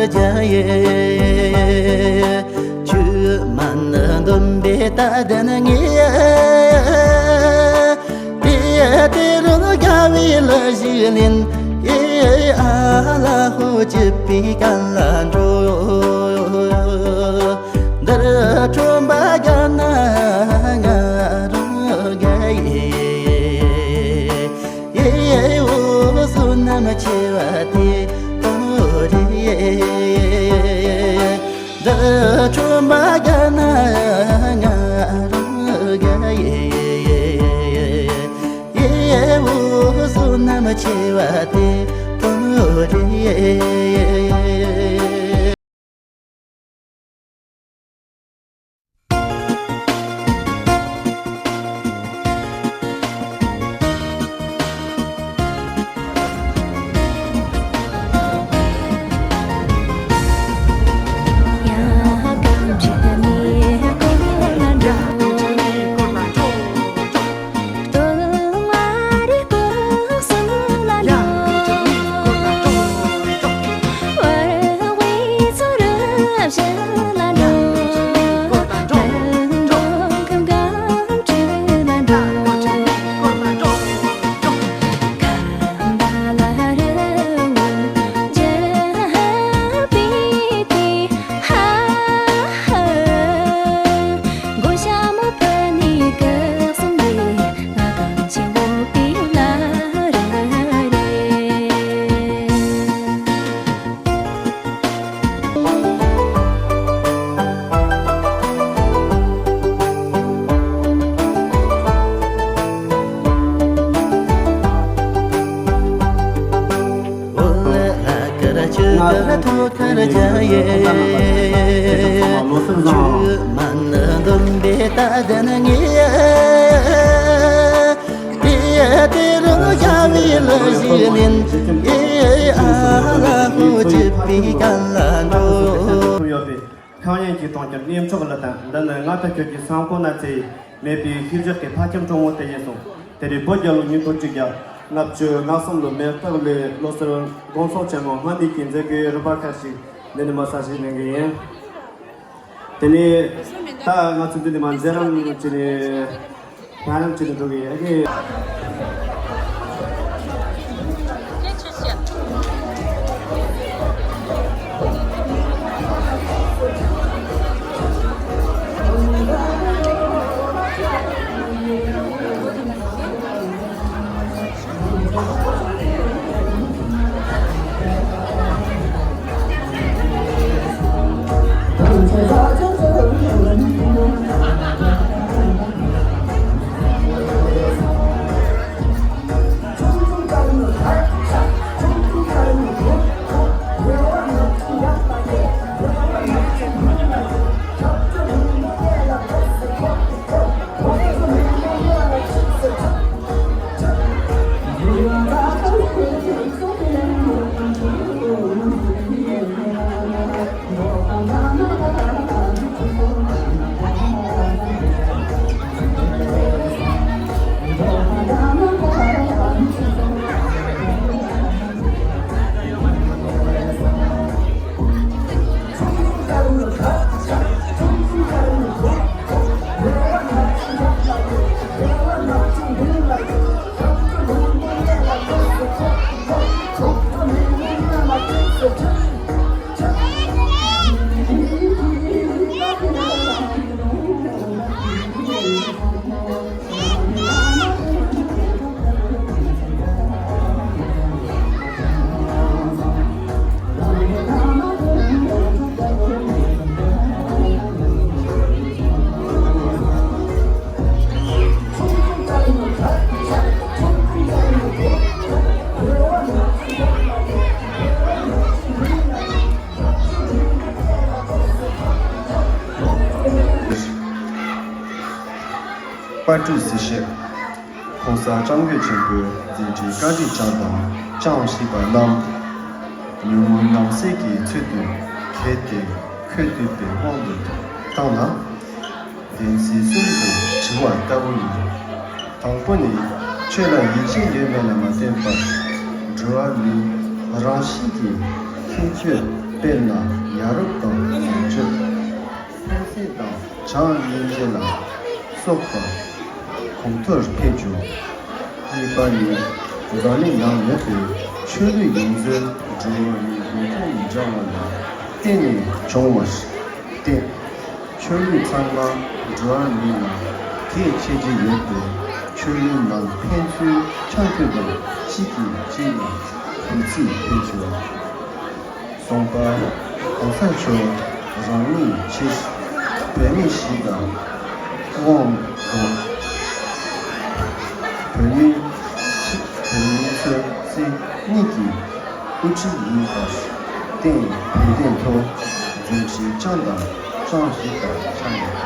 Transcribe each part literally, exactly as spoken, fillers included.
རྒྱ་ཡེ། ཆུ་མ་ནི་འདོན་པའི་རྟ་དན་ངེས། དེ་དེ་རུ་རྒྱལ་བའི་ལུགས་ཞིག་ལེན། ཨེ་ཨ་ལ་ཧོ་ཅི་པི་ཀ་ལ་འགྲོ། འདིར་ཁྲོན་པ་རྒྱ་ན་ང་རང་རྒྱ་ཡེ། ཡེ་འོ་བསོད་ནམས་ཆེ་བ་དེ་དོ་རེད། འདི་ཁྲོན་པ་རྒྱ་ན་ང་རང་རྒྱ་ཡེ། ཡེ་འོ་བསོད་ནམས་ཆེ་བ་དེ་དོ་རེད། ཁམས་དབྱངས་ཀྱིས་གཏོང་རྒྱུ་གནས་མཆོག་ལ་དང་། འདི་ནི་ང་དང་ཁྱོད་ཀྱི་བསམ་ཁོག་ན་ཚེ་མེད་པའི་ཤེས་བྱ་གི་ཕ་ཁྱིམ་གྲོང་མོ་དེ་ཡིན་གསུངས། དེ་རིང་བོད་རྒྱལ་ལོ་ཉིས་སྟོང་གཅིག་བརྒྱ་ལྔ་བཅུ་ང་གསུམ་ལོའི་མེ་སྟག་ལོའི་ལོ་གསར་དགོང་ཚོགས་ཆེན་མོ་སྔ་ནས་ཀྱི་མཛད་སྒོའི་རིམ་པ་ཁག་ཅིག་འདི་ནས་མར་གསལ་བཤད་གནང་གི་ཡིན། དེ་ནས་ད་ང་ཚོ་འདི་ནས་མར་མཛད་རིམ་བྱས་ནས། ཕན་རིམ་བྱས་ནས་འགྲོ་གི་ཡིན། པར་སྐྲུན་གཟིགས་ཞིབ། ༸གོང་ས་༸སྐྱབས་མགོན་ཆེན་པོའི་མཛད་འཕྲིན་བཀའ་དྲིན་བསྐྱངས་དང་བསྐྱང་བཞིན་པ་རྣམས། ཉོན་མོངས་ནང་གསེས་ཀྱི་ཚུལ་དུ་གལ་ཏེ་འཁོད་འདུས་པའི་དབང་དུ་བཏང་ན། བདེན་ཚིག་གསུམ་དུ་དྲིལ་བ་ལྟ་བུ་ཡིན། དང་པོ་ནི། ཆོས་ལ་ཡིད་ཆེས་ཡོད་མེད་ལ་མ་བརྟེན་པར། འགྲོ་བ་མིའི་རང་བཞིན་གྱི་ཁྱད་ཆོས་ དཔེར་ན་ཡ་རབས་དང་བཟང་སྤྱོད། ལྷ་སྲས་དང་བྱམས་སྙིང་རྗེ་ལ་སོགས་པ་གོང་མཐོར་འཕེལ་འགྱུར། གཉིས་པ་ནི། འཛམ་གླིང་ན་ཡོད་པའི་ཆོས་ལུགས་ཡོངས་རྫོགས་འགྲོ་བ་མིའི་ཡོན་ཏན་མི་འདྲ་བ་ལ་བརྟེན་ནས་བྱུང་བར་བརྟེན། ཆོས་ལུགས་ཚང་མ་འགྲོ་བ་མི་ལ་གལ་ཆེ་རྒྱུ་ཡོད་པས། ཆོས་ལུགས་ནང་ཕན་ཚུན་འཆམ་མཐུན་དང་གཅིག་གིས་གཅིག་ལ་གུས་བརྩི་འཕེལ་འགྱུར། གསུམ་པ། གོང་ས་མཆོག་རང་ཉིད་ཆེད་བོད་མི་ཞིག་དང་དབང་དུ་བོད་མི་ཆེད་བོད་མི་ཚོས་སྲིད་གཉིས་ཀྱི་དབུ་ཁྲིད་ཡིན་པར་བརྟེན། བོད་དོན་ཐོག་མཛད་འཕྲིན་བསྐྱངས་དང་བསྐྱངས་བཞིན་པར་འཆམ།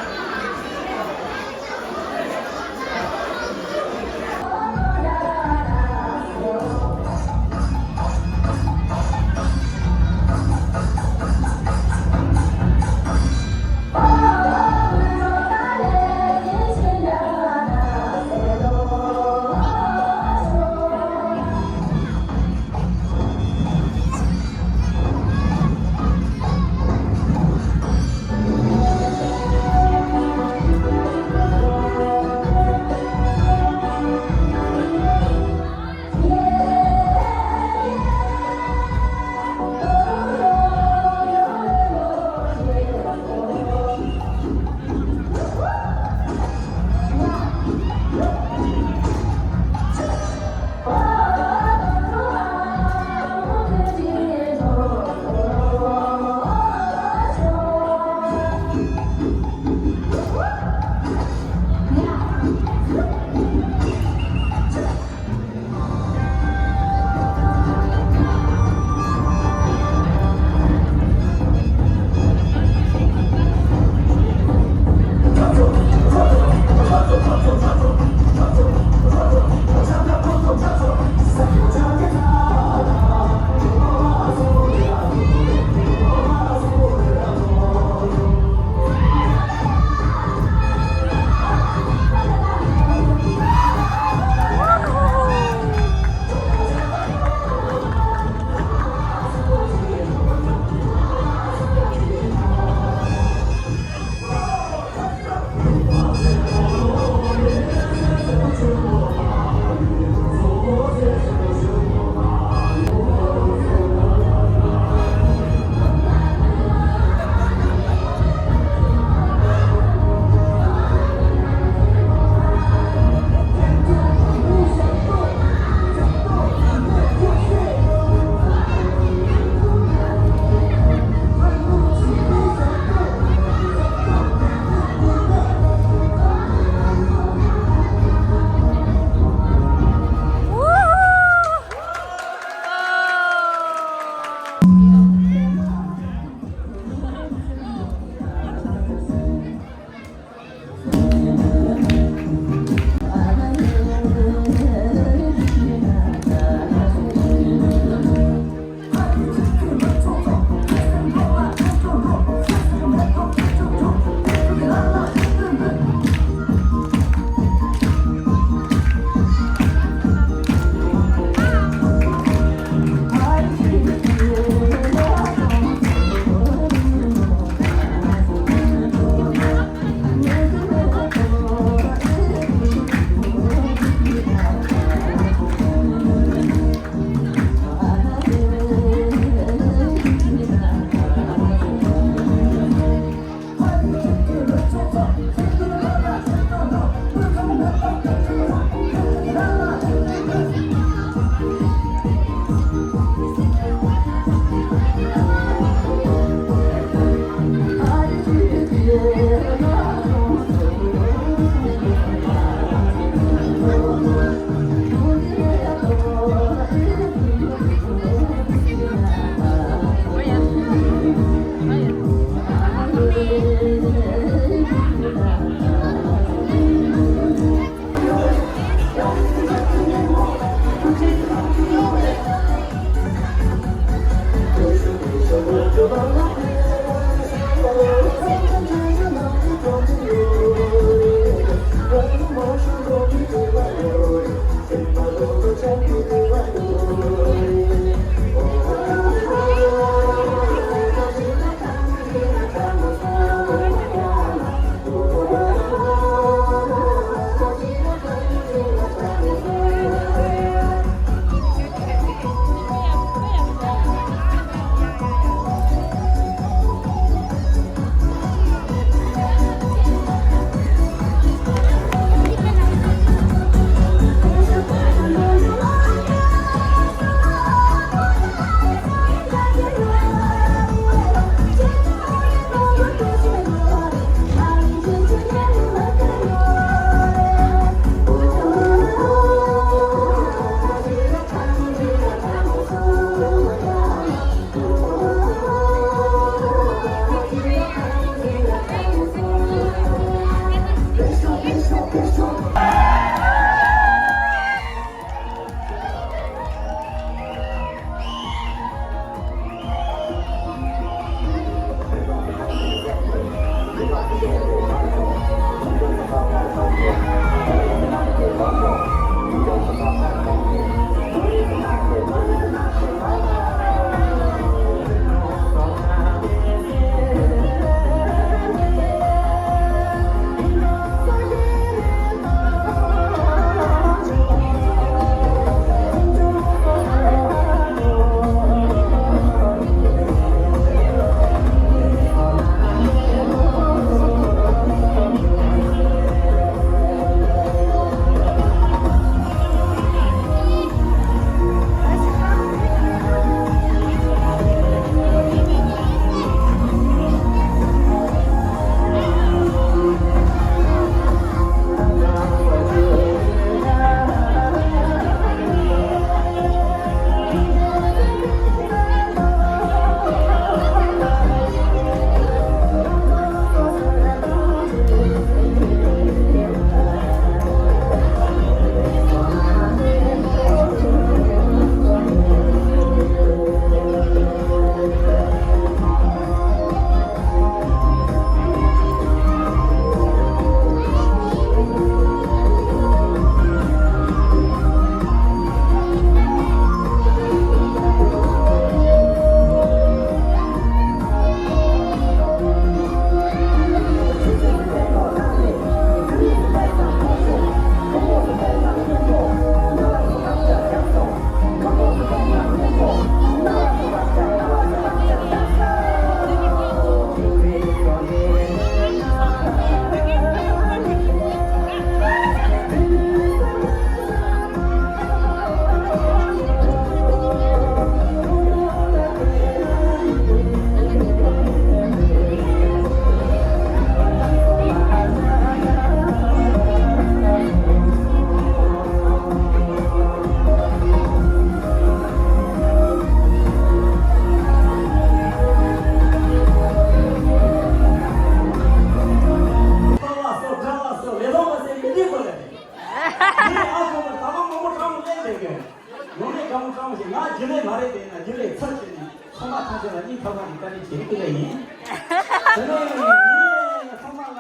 ཞིག་ཏུ་ཡིན། དེ་ནས་ངས་ཚང་མ་ལ་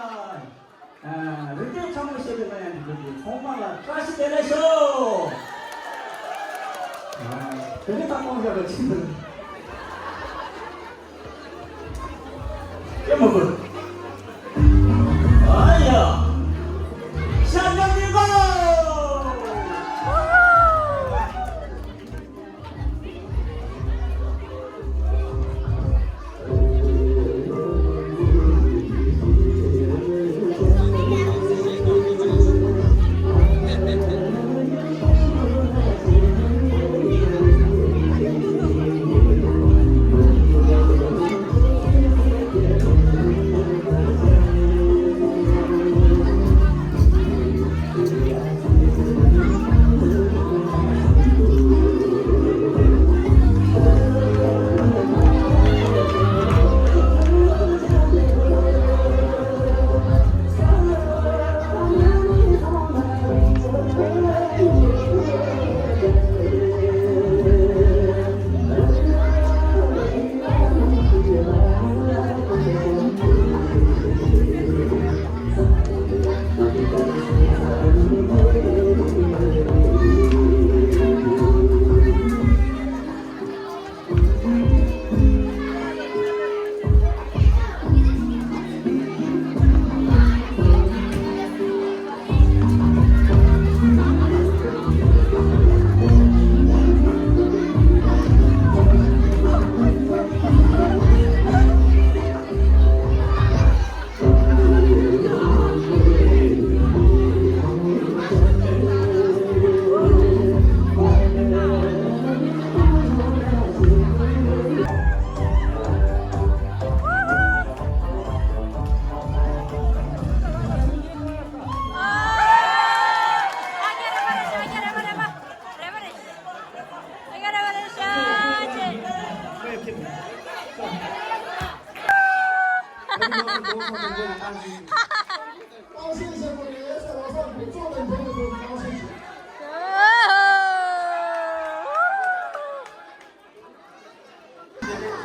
རིག་གནས་ཕྲ་མོ་བཤད་པའི་གླུ་དབྱངས་ཀྱི་ལུགས་ཀྱིས་ཚང་མ་ལ་བཀྲ་ཤིས་བདེ་ལེགས་ཞུ། དེ་ནས་ད་གང་བྱ་བ་ཆེན་པོ་ཡིན། ཀྱེ་མ་ཀུན། ཨ་ཡ། ཤ་ཉམས་ཡིན་གོ།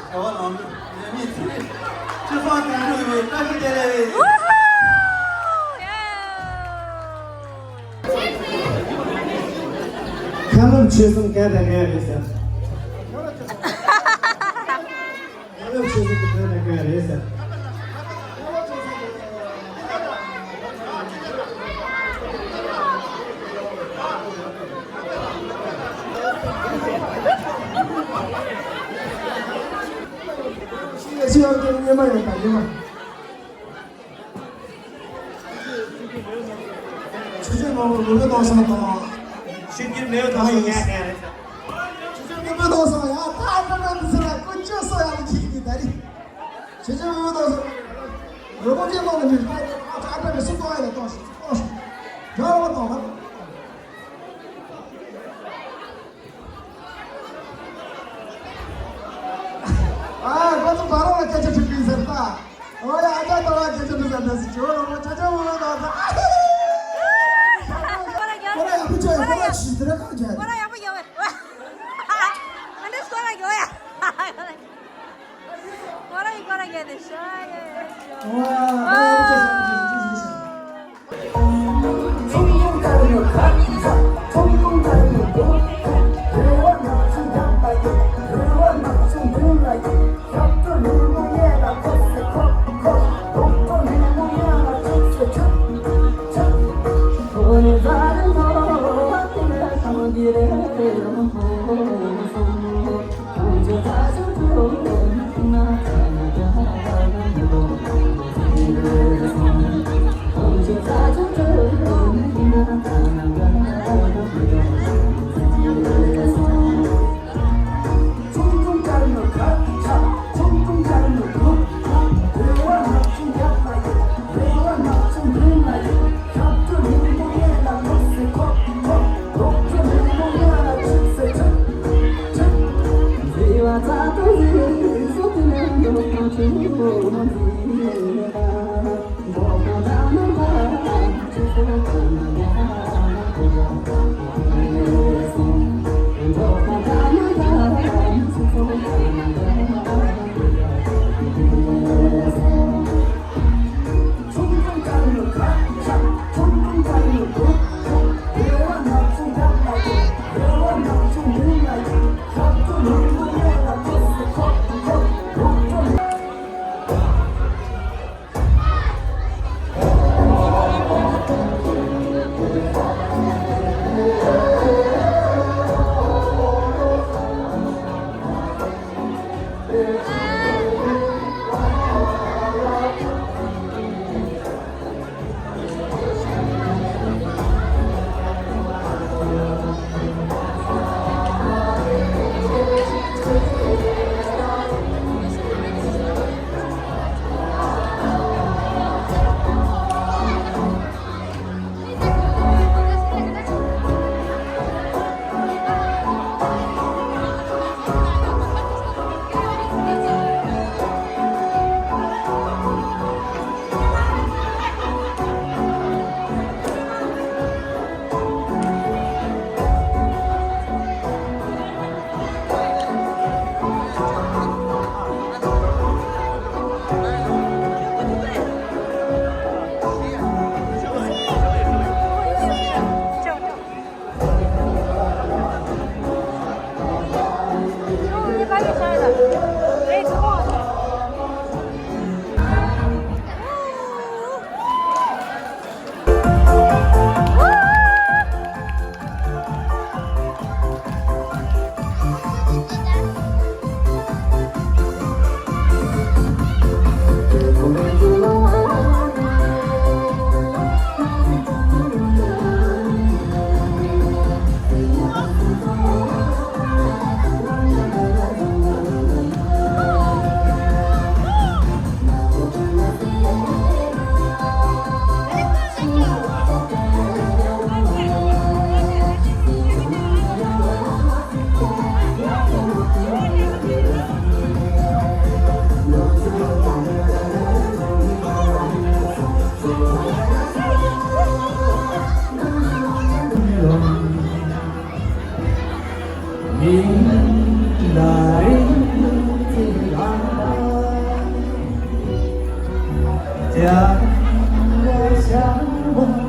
རྒྱལ་བ་རང་ལུགས་ཉེས་མེད་ཚེ་རིང་སྤྱི་ཚོགས་དོན་གྲུབ་ཡོད། བཀྲ་ཤིས་བདེ་ལེགས། ཁ་ལབ་ཆོལ་གསུམ་ག་དང་ག་རེད་ཟེར། ཁ་ལབ་ཆོལ་གསུམ་ག་དང་ག་རེད་ཟེར། ཤེས་ཡོན་ཅན་སྙེ་མ་ཡོད་པ་ཡིན་པ། ཆུ་ཚོད་མང་པོ་ལོ་ལོ་གཏོང་སོང་དང་། ཤེས་རྒྱུ་མེད་པ་དང་ཡིན་ཡ་ཡ་རེད། ཆུ་ཚོད་མང་པོ་གཏོང་སོང་ཡ། ད་ཨ་ཀྲ་མེད་འདི་ཟེར་ལ་ཀུན་སྤྱོད་སོ་ཡ་ལ་ཁྱིག་འདི་ད་རེད། ཆུ་ཚོད་མང་པོ་གཏོང་སོང་། རི་མོ་ཅན་གཏོང་ནི་མི་རེད། ད་ཨ་ཀྲ་མེད་སུ་གཏོང་ཡ་ལ་གཏོང་ཞིག་གཏོང་ཞིག་རྒྱ་ལ་མ་གཏོང་བ། ཨ། ཁོ་ཚོ་བར་བར་སྐད་ཆ་དྲི་གི་ཟེར་ད། ཨོ་ཡ། ཨ་ཅག་ད་བར་སྐད་ཆ་དྲི་ཟེར་ད་ཟེར། ཇོ་རོ་མོ་ཅོ་ཅོ་མོ་མོ་ད་ད། ཁོ་ར་ཡག་པོ་བྱོས། ཁོ་ར་ཇི་ལྟར་གང་བྱས། ཁོ་ར་ཡག་པོ་ཡོད་པས། ཨ་འདྲ་ཁོ་ར་ཡོད་ཡ། ཁོ་ར་ཡི་ཁོ་ར་ཡོད་དེ་ཤ་ཡ་ཡ། ཨོ་ཡ། ཁོ་ར་ཡག་པོ་བྱས། ཡག་པོ་བྱས། ཡག་པོ་བྱས། ཚང་མ་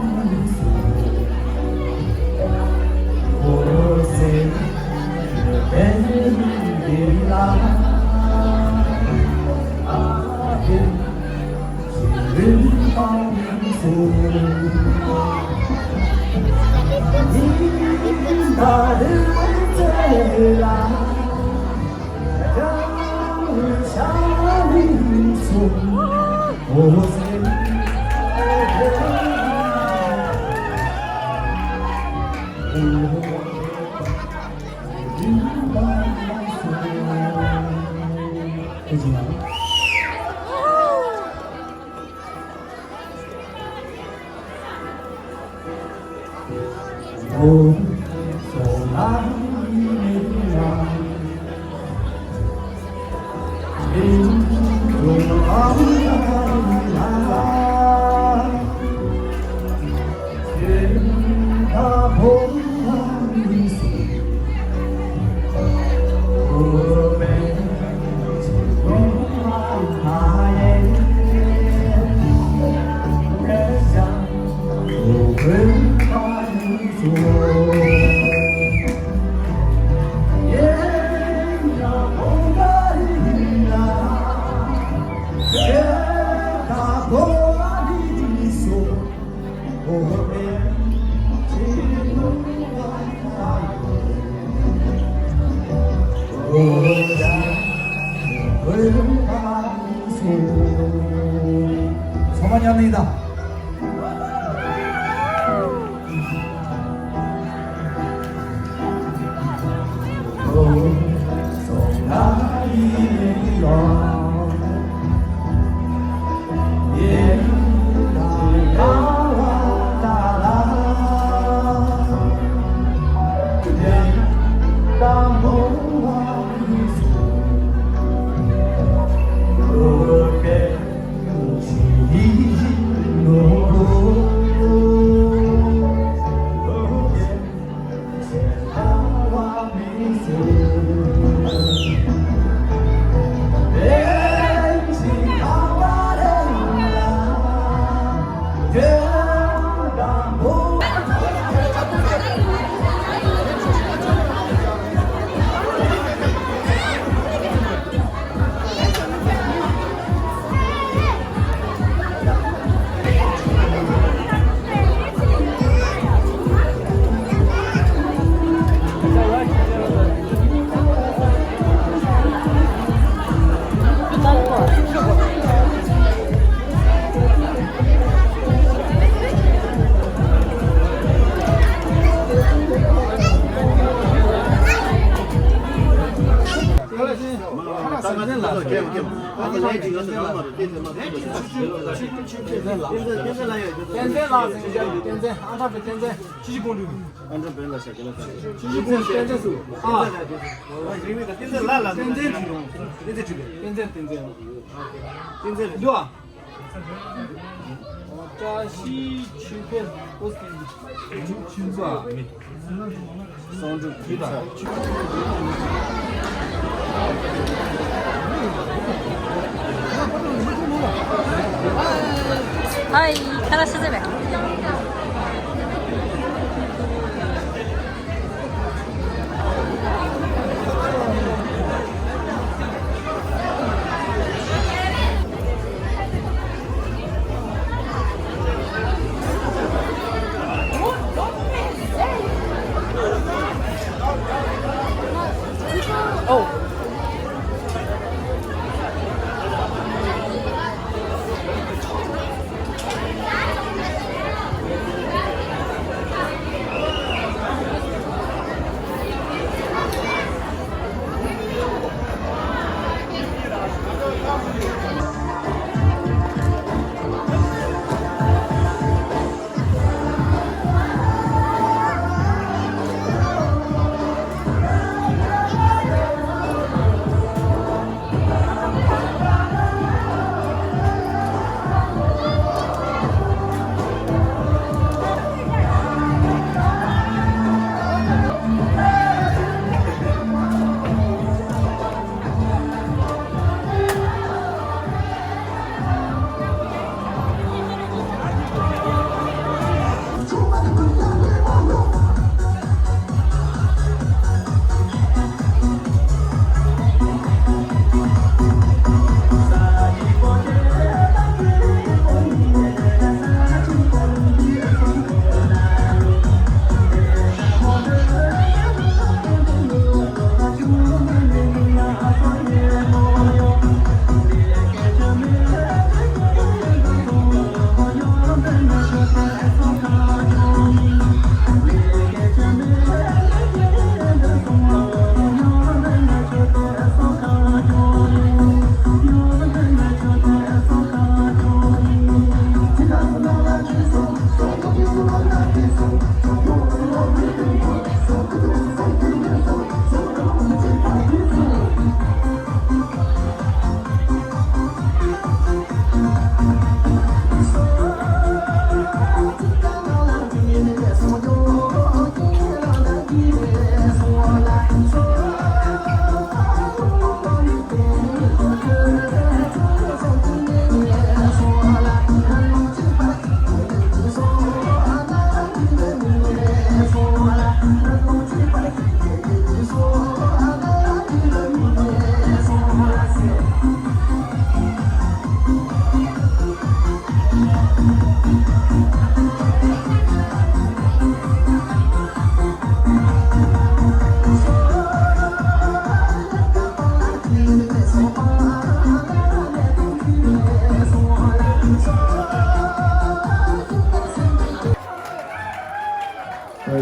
མཉམ་ལེན་དང་། བསྟན་འཛིན་ལགས་ཟེར་ཡ་ཡོད། བསྟན་འཛིན་ཨ་ཁྲ་པའི་བསྟན་འཛིན་ཕྱི་གོང་ལུགས། ཨ་འདྲ་བོད་ལ་བཞག་གི་ལ་ས། ཕྱི་གོང་བསྟན་འཛིན་སུ། ཨ། བསྟན་འཛིན་ལ་ལ། བསྟན་འཛིན་བྱུང་། བསྟན་འཛིན་བྱུང་། བསྟན་འཛིན་བསྟན་འཛིན། བསྟན་འཛིན་འདུག་ཨ། བཀྲ་ཤིས་ཆོས་འཕེལ་ཨོ་སི་ཀྲི་ཡ། ཆུ་ཚོད་ཨ། སོང་འགྲོ་གི་ད། ཨའི་ཁ་ལག་ཤ་ཚ་བས།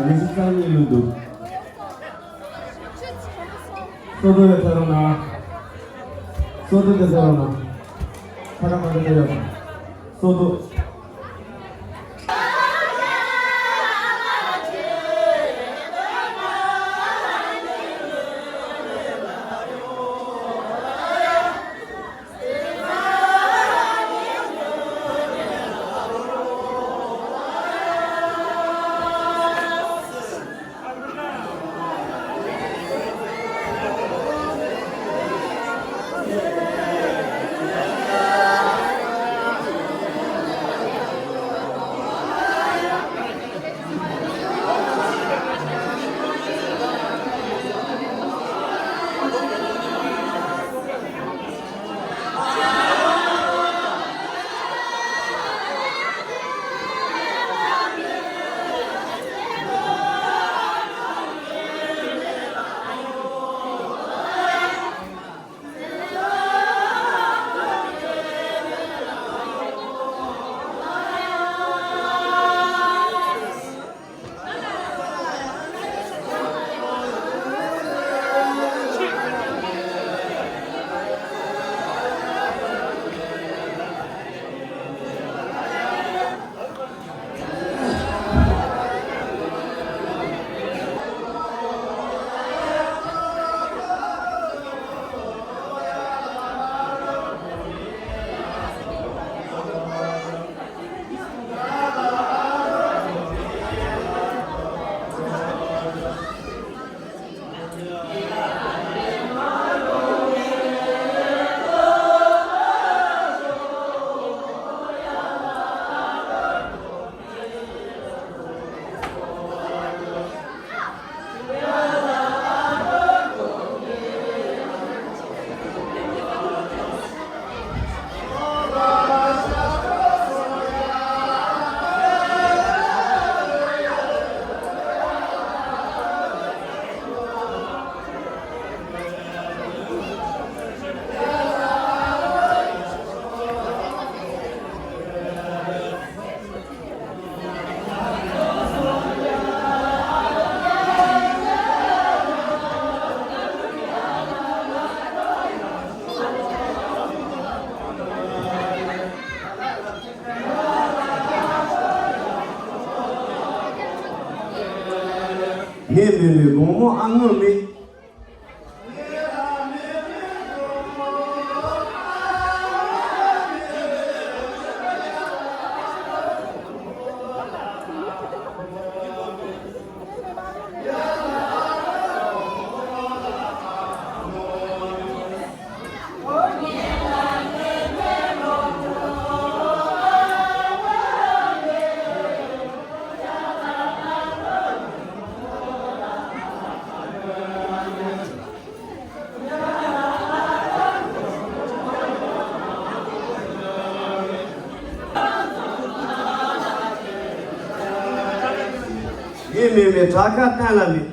ཉི་ཤུ་རྩ་གཉིས་ལུས་འདུག་སོ་ཏོ་ཡ་ཐ་རོ་ན། སོ་ཏོ་དེ་ཐ་རོ་ན། ཐ་ར་མ་གི་ཏོ་ཡ། སོ་ཏོ། ངས་མེད་མེད་དགོང་མོ་ཨ་ངོ་མེད། ངས་མེད་མེད་དྲག་ཁ་གཏན་ལ་མེད།